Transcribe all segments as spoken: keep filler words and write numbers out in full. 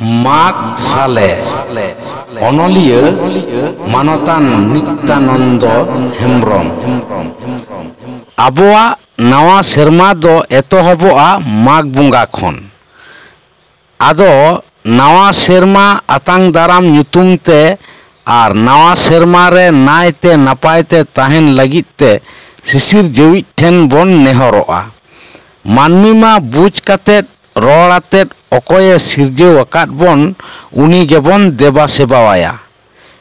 ᱢᱟᱜᱽ ᱥᱟᱞᱮ᱾ ᱚᱱᱚᱞᱤᱭᱟᱹ ᱢᱟᱱᱚᱛᱟᱱ ᱱᱤᱛᱭᱟᱱᱚᱱᱫᱚ ᱦᱮᱢᱵᱽᱨᱚᱢ᱾ ᱟᱵᱚᱣᱟᱜ ᱱᱟᱣᱟ ᱥᱮᱨᱢᱟ ᱫᱚ ᱮᱛᱚᱦᱚᱵᱚᱜᱼᱟ ᱢᱟᱜᱽ ᱵᱚᱸᱜᱟ ᱠᱷᱚᱱ᱾ ᱟᱫᱚ ᱱᱟᱣᱟ ᱥᱮᱨᱢᱟ ᱟᱛᱟᱝ ᱫᱟᱨᱟᱢ ᱧᱩᱛᱩᱢ ᱛᱮ ᱟᱨ ᱱᱟᱣᱟ ᱥᱮᱨᱢᱟ ᱨᱮ ᱱᱟᱭ ᱛᱮ ᱱᱟᱯᱟᱭ ᱛᱮ ᱛᱟᱦᱮᱱ ᱞᱟᱹᱜᱤᱫ ᱛᱮ ᱥᱤᱥᱤᱨ ᱡᱟᱹᱣᱤᱡ ᱴᱷᱮᱱ ᱵᱚᱱ ᱱᱮᱦᱚᱨᱚᱜᱼᱟ᱾ ᱢᱟᱹᱱᱢᱤ ᱢᱟ ᱵᱩᱡᱽ ᱠᱟᱛᱮᱫ ᱨᱚᱲ ᱟᱛᱮᱫ ᱚᱠᱚᱭᱮ ᱥᱤᱨᱡᱟᱹᱣ ᱟᱠᱟᱫ ᱵᱚᱱ ᱩᱱᱤ ᱜᱮᱵᱚᱱ ᱫᱮᱵᱟ ᱥᱮᱵᱟᱣᱟᱭᱟ᱾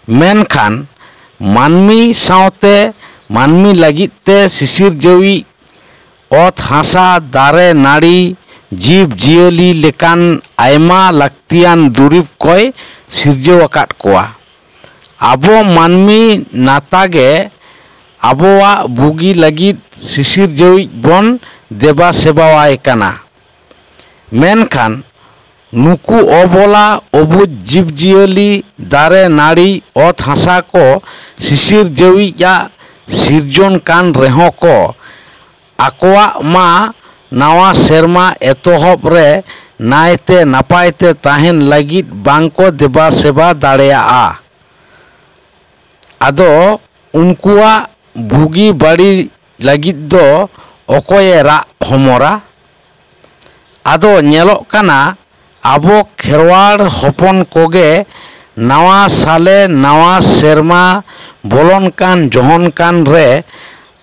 ᱢᱮᱱᱠᱷᱟᱱ ᱢᱟᱹᱱᱢᱤ ᱥᱟᱶᱛᱮ ᱢᱟᱹᱱᱢᱤ ᱞᱟᱹᱜᱤᱫ ᱛᱮ ᱥᱤᱥᱤᱨ ᱡᱟᱹᱣᱤᱡ ᱚᱛ ᱦᱟᱥᱟ, ᱫᱟᱨᱮ ᱱᱟᱹᱲᱤ, ᱡᱤᱵᱽ ᱡᱤᱭᱟᱹᱞᱤ ᱞᱮᱠᱟᱱ ᱟᱭᱢᱟ ᱞᱟᱹᱠᱛᱤᱭᱟᱱ ᱫᱩᱨᱤᱵᱽ ᱠᱚᱭ ᱥᱤᱨᱡᱟᱹᱣ ᱟᱠᱟᱫ ᱠᱚᱣᱟ᱾ ᱟᱵᱚ ᱢᱟᱹᱱᱢᱤ ᱱᱟᱛᱟ ᱜᱮ ᱟᱵᱚᱣᱟᱜ ᱵᱩᱜᱤ ᱞᱟᱹᱜᱤᱫ ᱥᱤᱥᱤᱨ ᱡᱟᱹᱣᱤᱡ ᱵᱚᱱ ᱫᱮᱵᱟ ᱥᱮᱵᱟᱣᱟᱭ ᱠᱟᱱᱟ᱾ ᱢᱮᱱᱠᱷᱟᱱ ᱱᱩᱠᱩ ᱚᱵᱚᱞᱟ ᱚᱵᱩᱡᱽ ᱡᱤᱵᱽ ᱡᱤᱭᱟᱹᱞᱤ, ᱫᱟᱨᱮ ᱱᱟᱹᱲᱤ, ᱚᱛ ᱦᱟᱥᱟ ᱠᱚ ᱥᱤᱥᱤᱨ ᱡᱟᱹᱣᱤᱡ ᱟᱜ ᱥᱤᱨᱡᱚᱱ ᱠᱟᱱ ᱨᱮᱦᱚᱸ ᱠᱚ ᱟᱠᱚᱣᱟᱜ ᱢᱟ ᱱᱟᱣᱟ ᱥᱮᱨᱢᱟ ᱮᱛᱚᱦᱚᱵ ᱨᱮ ᱱᱟᱭᱛᱮ ᱱᱟᱯᱟᱭ ᱛᱮ ᱛᱟᱦᱮᱱ ᱞᱟᱹᱜᱤᱫ ᱵᱟᱝ ᱠᱚ ᱫᱮᱵᱟ ᱥᱮᱵᱟ ᱫᱟᱲᱮᱭᱟᱜᱼᱟ᱾ ᱟᱫᱚ ᱩᱱᱠᱩᱣᱟᱜ ᱵᱩᱜᱤ ᱵᱟᱹᱲᱤ ᱞᱟᱹᱜᱤᱫ ᱫᱚ ᱚᱠᱚᱭᱮ ᱨᱟᱜ ᱦᱚᱢᱚᱨᱟ? ᱟᱫᱚ ᱧᱮᱞᱚᱜ ᱠᱟᱱᱟ, ᱟᱵᱚ ᱠᱷᱮᱨᱣᱟᱲ ᱦᱚᱯᱚᱱ ᱠᱚᱜᱮ ᱱᱟᱣᱟ ᱥᱟᱞᱮ ᱱᱟᱣᱟ ᱥᱮᱨᱢᱟ ᱵᱚᱞᱚᱱ ᱠᱟᱱ ᱡᱚᱦᱚᱱ ᱠᱟᱱ ᱨᱮ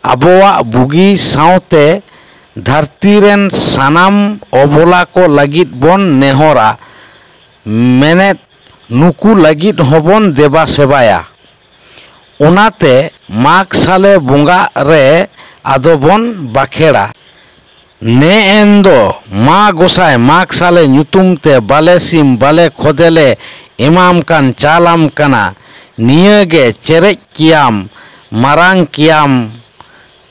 ᱟᱵᱚᱣᱟᱜ ᱵᱩᱜᱤ ᱥᱟᱶᱛᱮ ᱫᱷᱟᱹᱨᱛᱤ ᱨᱮᱱ ᱥᱟᱱᱟᱢ ᱚᱵᱚᱞᱟ ᱠᱚ ᱞᱟᱹᱜᱤᱫ ᱵᱚᱱ ᱱᱮᱦᱚᱨᱟ, ᱢᱮᱱᱮᱫ ᱱᱩᱠᱩ ᱞᱟᱹᱜᱤᱫ ᱦᱚᱸᱵᱚᱱ ᱫᱮᱵᱟ ᱥᱮᱵᱟᱭᱟ᱾ ᱚᱱᱟᱛᱮ ᱢᱟᱜᱽ ᱥᱟᱞᱮ ᱵᱚᱸᱜᱟᱜ ᱨᱮ ᱟᱫᱚ ᱵᱚᱱ ᱵᱟᱠᱷᱮᱲᱟ᱾ ᱱᱮ ᱮᱱ ᱫᱚ ᱢᱟ ᱜᱚᱸᱥᱟᱭ ᱢᱟᱜᱽ ᱥᱟᱞᱮ ᱧᱩᱛᱩᱢ ᱛᱮ ᱵᱟᱞᱮ ᱥᱤᱢ ᱵᱟᱞᱮ ᱠᱷᱚᱫᱮ ᱞᱮ ᱮᱢᱟᱢ ᱠᱟᱱ ᱪᱟᱞᱟᱢ ᱠᱟᱱᱟ᱾ ᱱᱤᱭᱟᱹ ᱜᱮ ᱪᱮᱨᱮᱡ ᱠᱮᱭᱟᱢ ᱢᱟᱨᱟᱝ ᱠᱮᱭᱟᱢ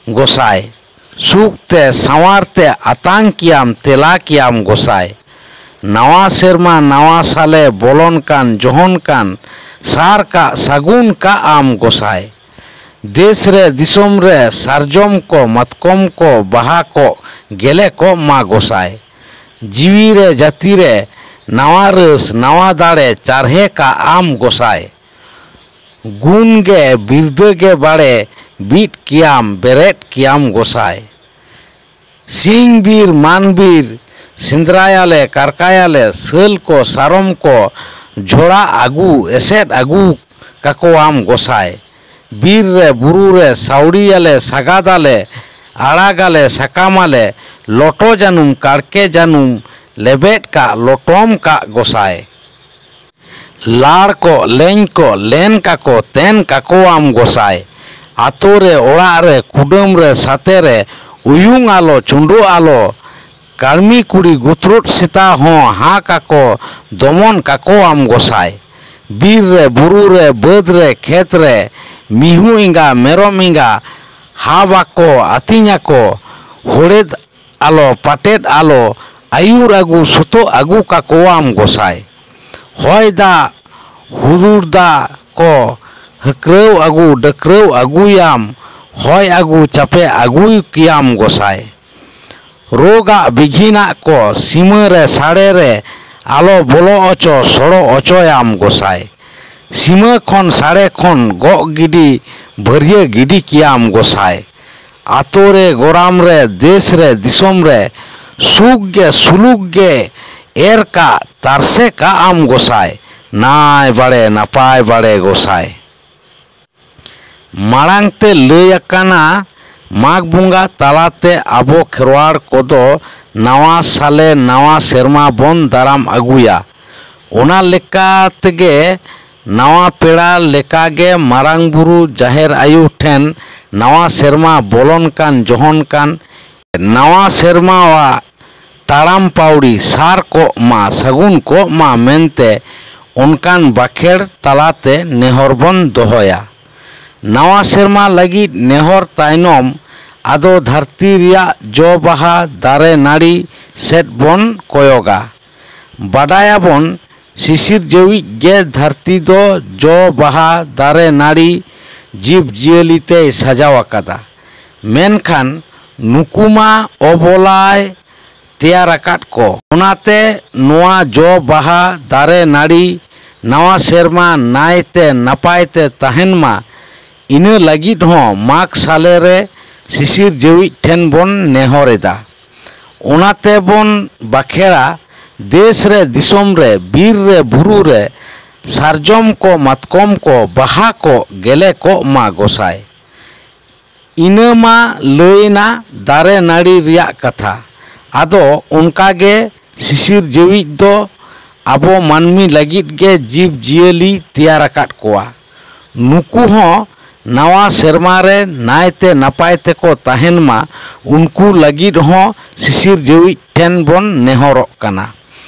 ᱜᱚᱸᱥᱟᱭ᱾ ᱥᱩᱠ ᱛᱮ ᱥᱟᱶᱟᱨ ᱛᱮ ᱟᱛᱟᱝ ᱠᱮᱭᱟᱢ ᱛᱮᱞᱟ ᱠᱮᱭᱟᱢ ᱜᱚᱸᱥᱟᱭ᱾ ᱱᱟᱣᱟ ᱥᱮᱨᱢᱟ ᱱᱟᱣᱟ ᱥᱟᱞᱮ ᱵᱚᱞᱚᱱ ᱠᱟᱱ ᱡᱚᱦᱚᱱ ᱠᱟᱱ ᱥᱟᱨ ᱠᱟᱜ ᱥᱟᱹᱜᱩᱱ ᱠᱟᱜ ᱟᱢ ᱜᱚᱸᱥᱟᱭ᱾ ᱫᱮᱥ ᱨᱮ ᱫᱤᱥᱚᱢ ᱨᱮ ᱥᱟᱨᱡᱚᱢ ᱠᱚ ᱢᱟᱛᱠᱚᱢ ᱠᱚ ᱵᱟᱦᱟ ᱠᱚᱜ ᱜᱮᱞᱮ ᱠᱚᱜ ᱢᱟ ᱜᱚᱸᱥᱟᱭ᱾ ᱡᱤᱣᱤ ᱨᱮ ᱡᱟᱹᱛᱤ ᱨᱮ ᱱᱟᱣᱟ ᱨᱟᱹᱥ ᱱᱟᱣᱟ ᱫᱟᱲᱮ ᱪᱟᱨᱦᱮ ᱠᱟᱜ ᱟᱢ ᱜᱚᱸᱥᱟᱭ᱾ ᱜᱩᱱ ᱜᱮ ᱵᱤᱨᱫᱟᱹ ᱜᱮ ᱵᱟᱲᱮ ᱵᱤᱫ ᱠᱮᱭᱟᱢ ᱵᱮᱨᱮᱫ ᱠᱮᱭᱟᱢ ᱜᱚᱸᱥᱟᱭ᱾ ᱥᱤᱧ ᱵᱤᱨ ᱢᱟᱱ ᱵᱤᱨ ᱥᱮᱸᱫᱽᱨᱟᱭᱟᱞᱮ ᱠᱟᱨᱠᱟᱭᱟᱞᱮ ᱥᱟᱹᱞ ᱠᱚ ᱥᱟᱨᱚᱢ ᱠᱚ ᱡᱷᱚᱲᱟ ᱟᱹᱜᱩ ᱮᱥᱮᱫ ᱟᱹᱜᱩ ᱠᱟᱠᱚᱣᱟᱢ ᱜᱚᱸᱥᱟᱭ᱾ ᱵᱤᱨ ᱨᱮ ᱵᱩᱨᱩ ᱨᱮ ᱥᱟᱹᱣᱲᱤᱭᱟᱞᱮ ᱥᱟᱜᱟᱫᱟᱞᱮ ᱟᱲᱟᱜᱟᱞᱮ ᱥᱟᱠᱟᱢᱟᱞᱮ ᱞᱚᱴᱚ ᱡᱟᱹᱱᱩᱢ ᱠᱟᱲᱠᱮ ᱡᱟᱹᱱᱩᱢ ᱞᱮᱵᱮᱫ ᱠᱟᱜ ᱞᱚᱴᱚᱢ ᱠᱟᱜ ᱜᱚᱸᱥᱟᱭ᱾ ᱞᱟᱲ ᱠᱚᱜ ᱞᱮᱧ ᱠᱚᱜ ᱞᱮᱱ ᱠᱟᱠᱚ ᱛᱮᱱ ᱠᱟᱠᱚᱣᱟᱢ ᱜᱚᱸᱥᱟᱭ᱾ ᱟᱛᱳ ᱨᱮ ᱚᱲᱟᱜ ᱨᱮ ᱠᱩᱰᱟᱹᱢ ᱨᱮ ᱥᱟᱛᱮ ᱨᱮ ᱩᱭᱩᱝ ᱟᱞᱚ ᱪᱩᱸᱰᱩᱜ ᱟᱞᱚ᱾ ᱠᱟᱹᱲᱢᱤ ᱠᱩᱲᱤ ᱜᱩᱛᱨᱩᱫ ᱥᱮᱛᱟ ᱦᱚᱸ ᱦᱟ ᱠᱟᱠᱚ ᱫᱚᱢᱚᱱ ᱠᱟᱠᱚᱣᱟᱢ ᱜᱚᱸᱥᱟᱭ᱾ ᱵᱤᱨ ᱨᱮ ᱵᱩᱨᱩ ᱨᱮ ᱵᱟᱹᱫᱽ ᱨᱮ ᱠᱷᱮᱛ ᱨᱮ ᱢᱤᱦᱩ ᱮᱸᱜᱟ ᱢᱮᱨᱚᱢ ᱮᱸᱜᱟ ᱦᱟ ᱵᱟᱠᱚ ᱟᱹᱛᱤᱧᱟᱠᱚ᱾ ᱦᱚᱲᱮᱫ ᱟᱞᱚ ᱯᱟᱴᱮᱫ ᱟᱞᱚ ᱟᱹᱭᱩᱨ ᱟᱹᱜᱩ ᱥᱩᱛᱩᱜ ᱟᱹᱜᱩ ᱠᱟᱠᱚᱣᱟᱢ ᱜᱚᱸᱥᱟᱭ᱾ ᱦᱚᱭ ᱫᱟᱜ ᱦᱩᱫᱩᱲ ᱫᱟᱜ ᱠᱚ ᱦᱟᱹᱠᱨᱟᱹᱣ ᱟᱹᱜᱩ ᱰᱟᱹᱠᱨᱟᱹᱣ ᱟᱹᱜᱩᱭᱟᱢ᱾ ᱦᱚᱭ ᱟᱹᱜᱩ ᱪᱟᱯᱮ ᱟᱹᱜᱩᱭ ᱠᱮᱭᱟᱢ ᱜᱚᱸᱥᱟᱭ᱾ ᱨᱳᱜᱟᱜ ᱵᱤᱜᱷᱤᱱᱟᱜ ᱠᱚ ᱥᱤᱢᱟᱹ ᱨᱮ ᱥᱟᱲᱮ ᱨᱮ ᱟᱞᱚ ᱵᱚᱞᱚ ᱚᱪᱚ ᱥᱚᱲᱚ ᱚᱪᱚᱭᱟᱢ ᱜᱚᱸᱥᱟᱭ᱾ ᱥᱤᱢᱟᱹ ᱠᱷᱚᱱ ᱥᱟᱲᱮ ᱠᱷᱚᱱ ᱜᱚᱜ ᱜᱤᱰᱤ ᱵᱷᱟᱹᱨᱭᱟᱹ ᱜᱤᱰᱤ ᱠᱮᱭᱟᱢ ᱜᱚᱸᱥᱟᱭ᱾ ᱟᱛᱳ ᱨᱮ ᱜᱚᱨᱟᱢ ᱨᱮ ᱫᱮᱥ ᱨᱮ ᱫᱤᱥᱚᱢ ᱨᱮ ᱥᱩᱠ ᱜᱮ ᱥᱩᱞᱩᱠ ᱜᱮ ᱮᱨ ᱠᱟᱜ ᱛᱟᱨᱥᱮ ᱠᱟᱜ ᱟᱢ ᱜᱚᱸᱥᱟᱭ᱾ ᱱᱟᱭ ᱵᱟᱲᱮ ᱱᱟᱯᱟᱭ ᱵᱟᱲᱮ ᱜᱚᱸᱥᱟᱭ᱾ ᱢᱟᱲᱟᱝ ᱛᱮ ᱞᱟᱹᱭ ᱟᱠᱟᱱᱟ, ᱢᱟᱜᱽ ᱵᱚᱸᱜᱟ ᱛᱟᱞᱟᱛᱮ ᱟᱵᱚ ᱠᱷᱮᱨᱣᱟᱲ ᱠᱚᱫᱚ ᱱᱟᱣᱟ ᱥᱟᱞᱮ ᱱᱟᱣᱟ ᱥᱮᱨᱢᱟ ᱵᱚᱱ ᱫᱟᱨᱟᱢ ᱟᱹᱜᱩᱭᱟ᱾ ᱚᱱᱟ ᱞᱮᱠᱟ ᱛᱮᱜᱮ ᱱᱟᱣᱟ ᱯᱮᱲᱟ ᱞᱮᱠᱟᱜᱮ ᱢᱟᱨᱟᱝ ᱵᱩᱨᱩ ᱡᱟᱦᱮᱨ ᱟᱭᱳ ᱴᱷᱮᱱ ᱱᱟᱣᱟ ᱥᱮᱨᱢᱟ ᱵᱚᱞᱚᱱ ᱠᱟᱱ ᱡᱚᱦᱚᱱ ᱠᱟᱱ ᱱᱟᱣᱟ ᱥᱮᱨᱢᱟᱣᱟᱜ ᱛᱟᱲᱟᱢ ᱯᱟᱹᱣᱲᱤ ᱥᱟᱨ ᱠᱚᱜ ᱢᱟ, ᱥᱟᱹᱜᱩᱱ ᱠᱚᱜ ᱢᱟ ᱢᱮᱱᱛᱮ ᱚᱱᱠᱟᱱ ᱵᱟᱠᱷᱮᱲ ᱛᱟᱞᱟᱛᱮ ᱱᱮᱦᱚᱨ ᱵᱚᱱ ᱫᱚᱦᱚᱭᱟ᱾ ᱱᱟᱣᱟ ᱥᱮᱨᱢᱟ ᱞᱟᱹᱜᱤᱫ ᱱᱮᱦᱚᱨ ᱛᱟᱭᱱᱚᱢ ᱟᱫᱚ ᱫᱷᱟᱹᱨᱛᱤ ᱨᱮᱭᱟᱜ ᱡᱚ ᱵᱟᱦᱟ ᱫᱟᱨᱮ ᱱᱟᱹᱲᱤ ᱥᱮᱫ ᱵᱚᱱ ᱠᱚᱭᱚᱜᱟ᱾ ᱵᱟᱰᱟᱭᱟᱵᱚᱱ ᱥᱤᱥᱤᱨ ᱡᱟᱹᱣᱤᱡ ᱜᱮ ᱫᱷᱟᱹᱨᱛᱤ ᱫᱚ ᱡᱚ ᱵᱟᱦᱟ ᱫᱟᱨᱮ ᱱᱟᱹᱲᱤ ᱡᱤᱵᱽ ᱡᱤᱭᱟᱹᱞᱤ ᱛᱮᱭ ᱥᱟᱡᱟᱣ ᱟᱠᱟᱫᱟ᱾ ᱢᱮᱱᱠᱷᱟᱱ ᱱᱩᱠᱩ ᱢᱟ ᱚᱵᱚᱞᱟᱭ ᱛᱮᱭᱟᱨ ᱟᱠᱟᱫ ᱠᱚ᱾ ᱚᱱᱟᱛᱮ ᱱᱚᱣᱟ ᱡᱚ ᱵᱟᱦᱟ ᱫᱟᱨᱮ ᱱᱟᱹᱲᱤ ᱱᱟᱣᱟ ᱥᱮᱨᱢᱟ ᱱᱟᱭᱛᱮ ᱱᱟᱯᱟᱭ ᱛᱮ ᱛᱟᱦᱮᱱ ᱢᱟ, ᱤᱱᱟᱹ ᱞᱟᱹᱜᱤᱫ ᱦᱚᱸ ᱢᱟᱜᱽ ᱥᱟᱞᱮ ᱨᱮ ᱥᱤᱥᱤᱨ ᱡᱟᱹᱣᱤᱡ ᱴᱷᱮᱱ ᱵᱚᱱ ᱱᱮᱦᱚᱨ ᱮᱫᱟ᱾ ᱚᱱᱟᱛᱮ ᱵᱚᱱ ᱵᱟᱠᱷᱮᱲᱟ, ᱫᱮᱥ ᱨᱮ ᱫᱤᱥᱚᱢ ᱨᱮ ᱵᱤᱨ ᱨᱮ ᱵᱩᱨᱩ ᱨᱮ ᱥᱟᱨᱡᱚᱢ ᱠᱚ ᱢᱟᱛᱠᱚᱢ ᱠᱚ ᱵᱟᱦᱟ ᱠᱚ ᱜᱮᱞᱮ ᱠᱚᱜ ᱢᱟ ᱜᱚᱸᱥᱟᱭ᱾ ᱤᱱᱟᱹ ᱢᱟ ᱞᱟᱹᱭᱮᱱᱟ ᱫᱟᱨᱮ ᱱᱟᱹᱲᱤ ᱨᱮᱭᱟᱜ ᱠᱟᱛᱷᱟ᱾ ᱟᱫᱚ ᱚᱱᱠᱟ ᱜᱮ ᱥᱤᱥᱤᱨ ᱡᱟᱹᱣᱤᱡ ᱫᱚ ᱟᱵᱚ ᱢᱟᱹᱱᱢᱤ ᱞᱟᱹᱜᱤᱫ ᱜᱮ ᱡᱤᱵᱽ ᱡᱤᱭᱟᱹᱞᱤ ᱛᱮᱭᱟᱨ ᱟᱠᱟᱫ ᱠᱚᱣᱟ᱾ ᱱᱩᱠᱩ ᱦᱚᱸ ᱱᱟᱣᱟ ᱥᱮᱨᱢᱟ ᱨᱮ ᱱᱟᱭᱛᱮ ᱱᱟᱯᱟᱭ ᱛᱮᱠᱚ ᱛᱟᱦᱮᱱ ᱢᱟ, ᱩᱱᱠᱩ ᱞᱟᱹᱜᱤᱫ ᱦᱚᱸ ᱥᱤᱥᱤᱨ ᱡᱟᱹᱣᱤᱡ ᱴᱷᱮᱱ ᱵᱚᱱ ᱱᱮᱦᱚᱨᱚᱜ ᱠᱟᱱᱟ᱾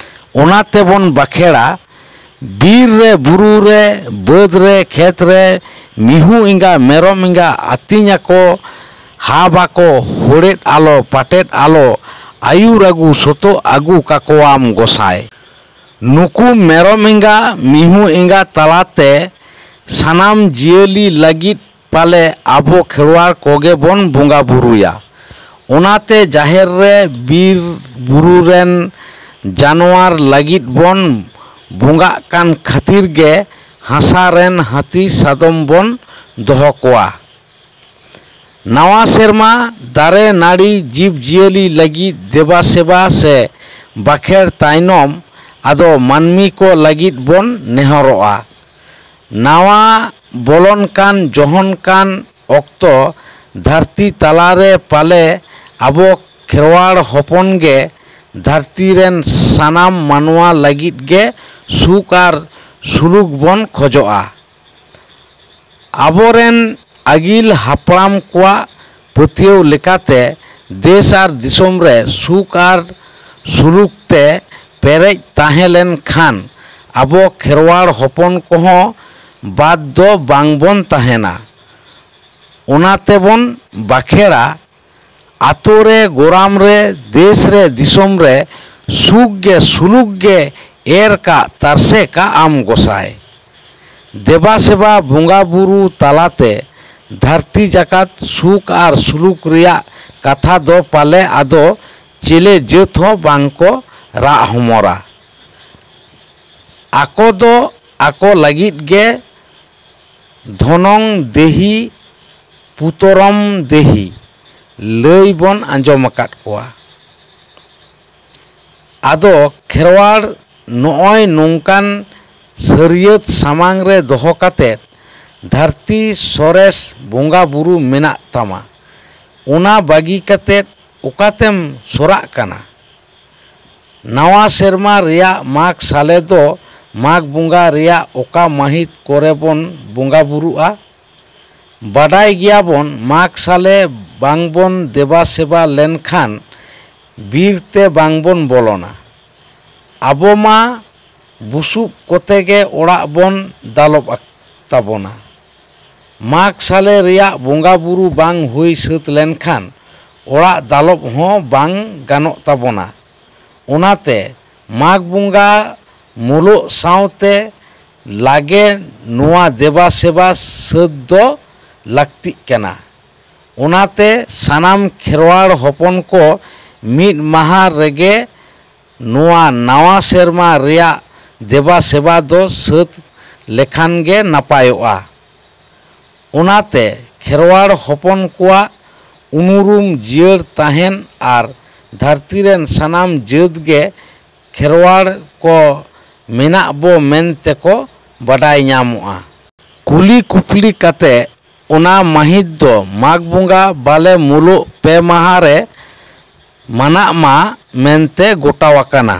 ᱚᱱᱟ ᱛᱮᱵᱚᱱ ᱵᱟᱠᱷᱮᱲᱟ, ᱵᱤᱨ ᱨᱮ, ᱵᱩᱨᱩ ᱨᱮ, ᱵᱟᱹᱫᱽ ᱨᱮ, ᱠᱷᱮᱛ ᱨᱮ, ᱢᱤᱦᱩ ᱮᱸᱜᱟ, ᱢᱮᱨᱚᱢ ᱮᱸᱜᱟ ᱟᱹᱛᱤᱧ ᱟᱠᱚ, ᱦᱟᱵ ᱟᱠᱚ, ᱦᱚᱲᱮᱫ ᱟᱞᱚ, ᱯᱟᱴᱮᱫ ᱟᱞᱚ, ᱟᱹᱭᱩᱨ ᱟᱹᱜᱩ, ᱥᱚᱛᱚᱜ ᱟᱹᱜᱩ ᱠᱟᱠᱚᱣᱟᱢ ᱜᱚᱸᱥᱟᱭ᱾ ᱱᱩᱠᱩ ᱢᱮᱨᱚᱢ ᱮᱸᱜᱟ, ᱢᱤᱦᱩ ᱮᱸᱜᱟ ᱛᱟᱞᱟᱛᱮ ᱥᱟᱱᱟᱢ ᱡᱤᱭᱟᱹᱞᱤ ᱞᱟᱹᱜᱤᱫ ᱯᱟᱞᱮ ᱟᱵᱚ ᱠᱷᱮᱨᱣᱟᱲ ᱠᱚᱜᱮ ᱵᱚᱱ ᱵᱚᱸᱜᱟ ᱵᱩᱨᱩᱭᱟ᱾ ᱚᱱᱟᱛᱮ ᱡᱟᱦᱮᱨ ᱨᱮ ᱵᱤᱨ ᱵᱩᱨᱩ ᱨᱮᱱ ᱡᱟᱱᱣᱟᱨ ᱞᱟᱹᱜᱤᱫ ᱵᱚᱱ ᱵᱚᱸᱜᱟᱜ ᱠᱟᱱ ᱠᱷᱟᱹᱛᱤᱨ ᱜᱮ ᱦᱟᱥᱟ ᱨᱮᱱ ᱦᱟᱹᱛᱤ ᱥᱟᱫᱚᱢ ᱵᱚᱱ ᱫᱚᱦᱚ ᱠᱚᱣᱟ᱾ ᱱᱟᱣᱟ ᱥᱮᱨᱢᱟ ᱫᱟᱨᱮ ᱱᱟᱹᱲᱤ ᱡᱤᱵᱽ ᱡᱤᱭᱟᱹᱞᱤ ᱞᱟᱹᱜᱤᱫ ᱫᱮᱵᱟ ᱥᱮᱵᱟ ᱥᱮ ᱵᱟᱠᱷᱮᱲ ᱛᱟᱭᱱᱚᱢ ᱟᱫᱚ ᱢᱟᱹᱱᱢᱤ ᱠᱚ ᱞᱟᱹᱜᱤᱫ ᱵᱚᱱ ᱱᱮᱦᱚᱨᱚᱜᱼᱟ᱾ ᱱᱟᱣᱟ ᱵᱚᱞᱚᱱ ᱠᱟᱱ ᱡᱚᱦᱚᱱ ᱠᱟᱱ ᱚᱠᱛᱚ ᱫᱷᱟᱹᱨᱛᱤ ᱛᱟᱞᱟᱨᱮ ᱯᱟᱞᱮ ᱟᱵᱚ ᱠᱷᱮᱨᱣᱟᱲ ᱦᱚᱯᱚᱱ ᱜᱮ ᱫᱷᱟᱹᱨᱛᱤ ᱨᱮᱱ ᱥᱟᱱᱟᱢ ᱢᱟᱱᱣᱟ ᱞᱟᱹᱜᱤᱫ ᱜᱮ ᱥᱩᱠ ᱟᱨ ᱥᱩᱞᱩᱠ ᱵᱚᱱ ᱠᱷᱚᱡᱚᱜᱼᱟ᱾ ᱟᱵᱚᱨᱮᱱ ᱟᱹᱜᱤᱞ ᱦᱟᱯᱲᱟᱢ ᱠᱚᱣᱟᱜ ᱯᱟᱹᱛᱭᱟᱹᱣ ᱞᱮᱠᱟᱛᱮ ᱫᱮᱥ ᱟᱨ ᱫᱤᱥᱚᱢ ᱨᱮ ᱥᱩᱠ ᱟᱨ ᱥᱩᱞᱩᱠ ᱛᱮ ᱯᱮᱨᱮᱡ ᱛᱟᱦᱮᱸ ᱞᱮᱱ ᱠᱷᱟᱱ ᱟᱵᱚ ᱠᱷᱮᱨᱣᱟᱲ ᱦᱚᱯᱚᱱ ᱠᱚᱦᱚᱸ ᱵᱟᱫ ᱫᱚ ᱵᱟᱝ ᱵᱚᱱ ᱛᱟᱦᱮᱱᱟ᱾ ᱚᱱᱟ ᱛᱮᱵᱚᱱ ᱵᱟᱠᱷᱮᱲᱟ, ᱟᱛᱳ ᱨᱮ ᱜᱚᱨᱟᱢ ᱨᱮ ᱫᱮᱥ ᱨᱮ ᱫᱤᱥᱚᱢ ᱨᱮ ᱥᱩᱠ ᱜᱮ ᱥᱩᱞᱩᱠ ᱜᱮ ᱮᱨ ᱠᱟᱜ ᱛᱟᱨᱥᱮ ᱠᱟᱜ ᱟᱢ ᱜᱚᱸᱥᱟᱭ᱾ ᱫᱮᱵᱟ ᱥᱮᱵᱟ ᱵᱚᱸᱜᱟ ᱵᱩᱨᱩ ᱛᱟᱞᱟᱛᱮ ᱫᱷᱟᱹᱨᱛᱤ ᱡᱟᱠᱟᱛ ᱥᱩᱠ ᱟᱨ ᱥᱩᱞᱩᱠ ᱨᱮᱭᱟᱜ ᱠᱟᱛᱷᱟ ᱫᱚ ᱯᱟᱞᱮ ᱟᱫᱚ ᱪᱮᱞᱮ ᱡᱟᱹᱛ ᱦᱚᱸ ᱵᱟᱝ ᱠᱚ ᱨᱟᱜ ᱦᱚᱢᱚᱨᱟ᱾ ᱟᱠᱚ ᱫᱚ ᱟᱠᱚ ᱞᱟᱹᱜᱤᱫ ᱜᱮ ᱫᱷᱚᱱᱚᱝ ᱫᱮᱦᱤ, ᱯᱩᱛᱚᱨᱚᱢ ᱫᱮᱦᱤ ᱞᱟᱹᱭ ᱵᱚᱱ ᱟᱸᱡᱚᱢ ᱟᱠᱟᱫ ᱠᱚᱣᱟ᱾ ᱟᱫᱚ ᱠᱷᱮᱨᱣᱟᱲ ᱱᱚᱜᱼᱚᱭ ᱱᱚᱝᱠᱟᱱ ᱥᱟᱹᱨᱭᱟᱹᱛ ᱥᱟᱢᱟᱝ ᱨᱮ ᱫᱚᱦᱚ ᱠᱟᱛᱮ ᱫᱷᱟᱹᱨᱛᱤ ᱥᱚᱨᱮᱥ ᱵᱚᱸᱜᱟ ᱵᱩᱨᱩ ᱢᱮᱱᱟᱜ ᱛᱟᱢᱟ, ᱚᱱᱟ ᱵᱟᱹᱜᱤ ᱠᱟᱛᱮ ᱚᱠᱟᱛᱮᱢ ᱥᱚᱨᱟᱜ ᱠᱟᱱᱟ? ᱱᱟᱣᱟ ᱥᱮᱨᱢᱟ ᱨᱮᱭᱟᱜ ᱢᱟᱜᱽ ᱥᱟᱞᱮ ᱫᱚ ᱢᱟᱜᱽ ᱵᱚᱸᱜᱟ ᱨᱮᱭᱟᱜ ᱚᱠᱟ ᱢᱟᱹᱦᱤᱛ ᱠᱚᱨᱮ ᱵᱚᱱ ᱵᱚᱸᱜᱟ ᱵᱩᱨᱩᱜᱼᱟ? ᱵᱟᱰᱟᱭ ᱜᱮᱭᱟᱵᱚᱱ, ᱢᱟᱜᱽ ᱥᱟᱞᱮ ᱵᱟᱝᱵᱚᱱ ᱫᱮᱵᱟ ᱥᱮᱵᱟ ᱞᱮᱱᱠᱷᱟᱱ ᱵᱤᱨ ᱛᱮ ᱵᱟᱝᱵᱚᱱ ᱵᱚᱞᱚᱱᱟ᱾ ᱟᱵᱚ ᱢᱟ ᱵᱩᱥᱩᱵ ᱠᱚᱛᱮ ᱜᱮ ᱚᱲᱟᱜ ᱵᱚᱱ ᱫᱟᱞᱚᱵ ᱟᱠ-, ᱛᱟᱵᱚᱱᱟ᱾ ᱢᱟᱜᱽ ᱥᱟᱞᱮ ᱨᱮᱭᱟᱜ ᱵᱚᱸᱜᱟ ᱵᱩᱨᱩ ᱵᱟᱝ ᱦᱩᱭ ᱥᱟᱹᱛ ᱞᱮᱱᱠᱷᱟᱱ ᱚᱲᱟᱜ ᱫᱟᱞᱚᱵ ᱦᱚᱸ ᱵᱟᱝ ᱜᱟᱱᱚᱜ ᱛᱟᱵᱚᱱᱟ᱾ ᱚᱱᱟᱛᱮ ᱢᱟᱜᱽ ᱵᱚᱸᱜᱟ ᱢᱩᱞᱩᱜ ᱥᱟᱶᱛᱮ ᱞᱟᱜᱮ ᱱᱚᱣᱟ ᱫᱮᱵᱟ ᱥᱮᱵᱟ ᱥᱟᱹᱛ ᱫᱚ ᱞᱟᱹᱠᱛᱤᱜ ᱠᱟᱱᱟ᱾ ᱚᱱᱟᱛᱮ ᱥᱟᱱᱟᱢ ᱠᱷᱮᱨᱣᱟᱲ ᱦᱚᱯᱚᱱ ᱠᱚ ᱢᱤᱫ ᱢᱟᱦᱟ ᱨᱮᱜᱮ ᱱᱚᱣᱟ ᱱᱟᱣᱟ ᱥᱮᱨᱢᱟ ᱨᱮᱭᱟᱜ ᱫᱮᱵᱟ ᱥᱮᱵᱟ ᱫᱚ ᱥᱟᱹᱛ ᱞᱮᱠᱷᱟᱱ ᱜᱮ ᱱᱟᱯᱟᱭᱚᱜᱼᱟ᱾ ᱚᱱᱟᱛᱮ ᱠᱷᱮᱨᱣᱟᱲ ᱦᱚᱯᱚᱱ ᱠᱚᱣᱟᱜ ᱩᱱᱩᱨᱩᱢ ᱡᱤᱭᱟᱹᱲ ᱛᱟᱦᱮᱱ ᱟᱨ ᱫᱷᱟᱹᱨᱛᱤ ᱨᱮᱱ ᱥᱟᱱᱟᱢ ᱡᱟᱹᱛ ᱜᱮ ᱠᱷᱮᱨᱣᱟᱲ ᱠᱚ ᱢᱮᱱᱟᱜ ᱵᱚ ᱢᱮᱱᱛᱮ ᱠᱚ ᱵᱟᱰᱟᱭ ᱧᱟᱢᱚᱜᱼᱟ᱾ ᱠᱩᱞᱤ ᱠᱩᱯᱞᱤ ᱠᱟᱛᱮ ᱚᱱᱟ ᱢᱟᱹᱦᱤᱛ ᱫᱚ ᱢᱟᱜᱽ ᱵᱚᱸᱜᱟ ᱵᱟᱞᱮ ᱢᱩᱞᱩᱜ ᱯᱮ ᱢᱟᱦᱟ ᱨᱮ ᱢᱟᱱᱟᱜ ᱢᱟ ᱢᱮᱱᱛᱮ ᱜᱚᱴᱟᱣ ᱟᱠᱟᱱᱟ᱾